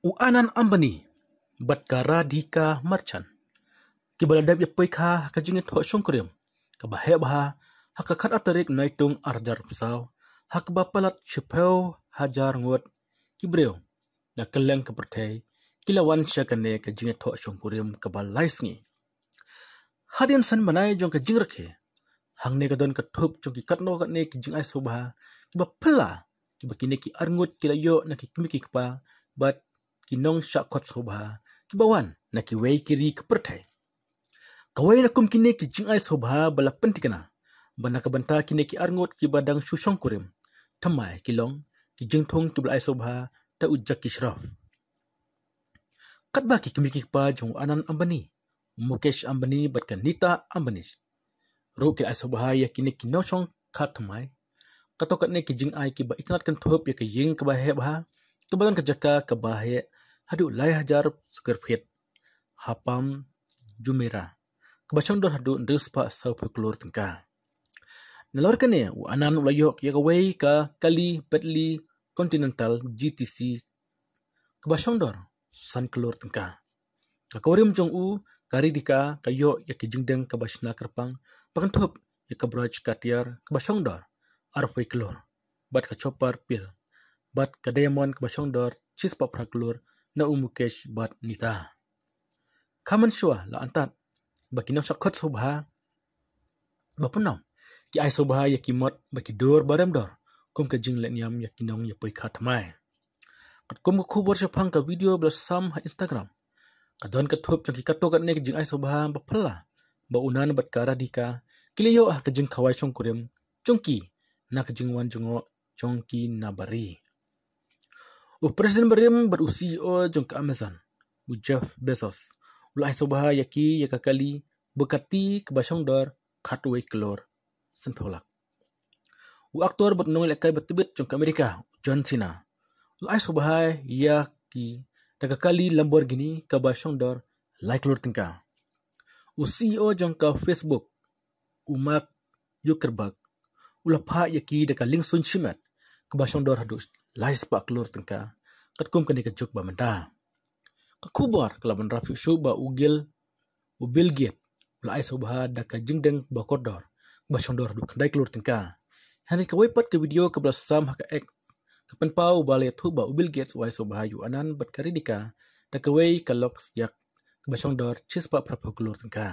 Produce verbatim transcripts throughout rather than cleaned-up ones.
U Anand Ambani bad ka Radhika Marchand kiba la dep ïa poikha ha ka jingïathoh shongkurim kaba heh bha ha ka khatar tarik Naitung arhajar arphew saw, ha kaba palat shiphew hajar ngut ki briew na kylleng ka pyrthei ki la wan sha kane ka jingïathoh shongkurim kaba lai sngi. Hadien san bnai jong ka jingrakhe, hangne ka don ka thup jong ki katno katne ki jingai sngewbha kiba phylla kiba kine ki arngut ki la ïoh na ki kmie ki kpa bad ki nongshah khot sngewbha kiba wan na kiwei ki ri ka pyrthei. Kawei na kum kine ki jingai sngewbha ba la pynthikna ba na ka bynta kine ki arngut kiba dang shu shongkurim thymmai ki long ki jingthung kiba la ai sngewbha da u Jackie Shroff. Katba ki kmie ki kpa jong u Anand Ambani, u Mukesh Ambani bad ka Nita Ambani ruh ki la ai sngewbha ïa kine ki nongshong khot thymmai. Kato katne ki jingai kiba itynnad kynthup ïa ka ïing kaba heh bha, kaba don ka jaka kaba heh haduh lai hajar square feet ha Palm Jumeirah, kaba shong dor haduh hynriew spah sawphew klur tyngka. Nalor kane, u Anand u la ïoh ïa kawei ka kali Bentley Continental G T C kaba shong dor san klur tyngka. Ka kurim jong u, ka Radhika, ka ïoh ïa ka jingdeng kaba shna kyrpang ba kynthup ïa ka Braj Cartier kaba shong dor arphew klur bad ka Chopper Pearl bad ka diamond kaba shong dor shispah phra klur na u Mukesh bad Nita. Khamtam shuwa la antad ba ki nongshah khot sngewbha ba pynlong ki ai sngewbha ïa ki mot bad ki dur ba rem dor kum ka jinglehniam ïa ki nongïapoikha thymmai. Katkum ka khubor shaphang ka video ba la sam ha Instagram, ka don ka thup jong ki katto katne ki jingai sngewbha ba phylla ba u Anand bad ka Radhika ki la ïoh ha ka jingkhawai shongkurim jong ki na ka jingwan jngoh jong ki na bari. U President barim bad u C E O jong ka Amazon, u Jeff Bezos, u la ai sngewbha ïa ki ïa ka kali Bugatti kaba shong dor khatwei klur sanphew lak. U aktor bad nongïalehkai ba tbit jong ka Amerika, u John Cena, u la ai sngewbha ïa ki da ka kali Lamborghini kaba shong dor lai klur tyngka. U C E O jong ka Facebook, u Mark Zuckerberg, u la phah ïa ki da ka liengsuiñ shimet kaba shong dor haduh lai spah klur tyngka, katkum kane ka juk ba mynta. Ka khubor ka la bynrap shuh shuh ba u Gil, u Bill Gates, u la ai sngewbha da ka jingdeng ba kordor ba shong dor haduh khyndai klur tyngka. Hynrei kawei pat ka video kaba la sam ha ka X ka pynpaw ba la ïathuh ba u Bill Gates u ai sngewbha ïa u Anand bad ka Radhika da kawei ka Lexus Yaris kaba shong dor shispah phraphew klur tyngka.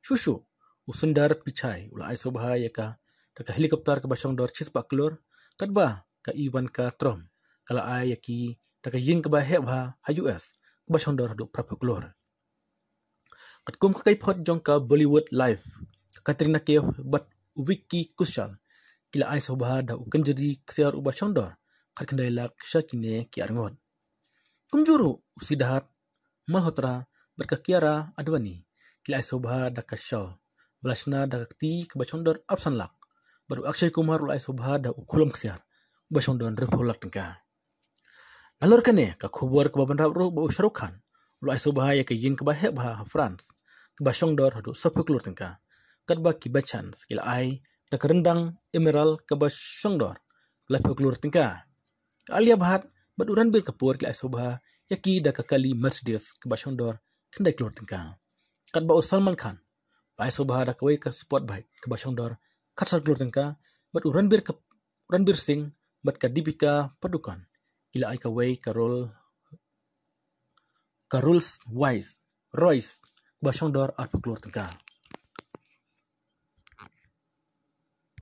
Shuh shuh, u Sundar Pichai u la ai sngewbha ïa ka da ka helicopter kaba shong dor shispah klur, katba ka Ivanka Trump ka la ai ïa ki da ka ïing kaba heh bha ha U S kaba shong dor haduh phraphew klur. Katkum ka kaiphod jong ka Bollywood Life, ka Katrina Kaif bad u Vicky Kaushal ki la ai sngewbha da u kynjri ksiar uba shong dor khatkhyndai lak sha kine ki arngut. Kumjuh ruh u Siddharth Malhotra bad ka Kiara Advani ki la ai sngewbha da ka shawl ba la shna da ka kti kaba shong dor arphew san lak, bad u Akshay Kumar u la ai sngewbha da u khulom ksiar uba shong dor hynriewphew lak tyngka. Nalor kane, ka khubor kaba bynrap ruh ba u Shah Rukh Khan u la ai sngewbha ïa ka ïing kaba heh bha ha France kaba shong dor haduh sawphew klur tyngka, katba ki Bachchans ki la ai da ka ryndang emerald kaba shong dor laiphew klur tyngka. Ka Alia Bhatt bad u Ranbir Kapoor ki la ai sngewbha ïa ki da ka kali Mercedes kaba shong dor khyndai klur tyngka, katba u Salman Khan u la ai sngewbha da kawei ka sport bike kaba shong dor khatsan klur tyngka, bad u Ranbir Kap-, Ranveer Singh bad ka Deepika Padukone ki la ai kawei ka Roll-, ka Rolls Royce, Royce kaba shong dor arphew klur tyngka.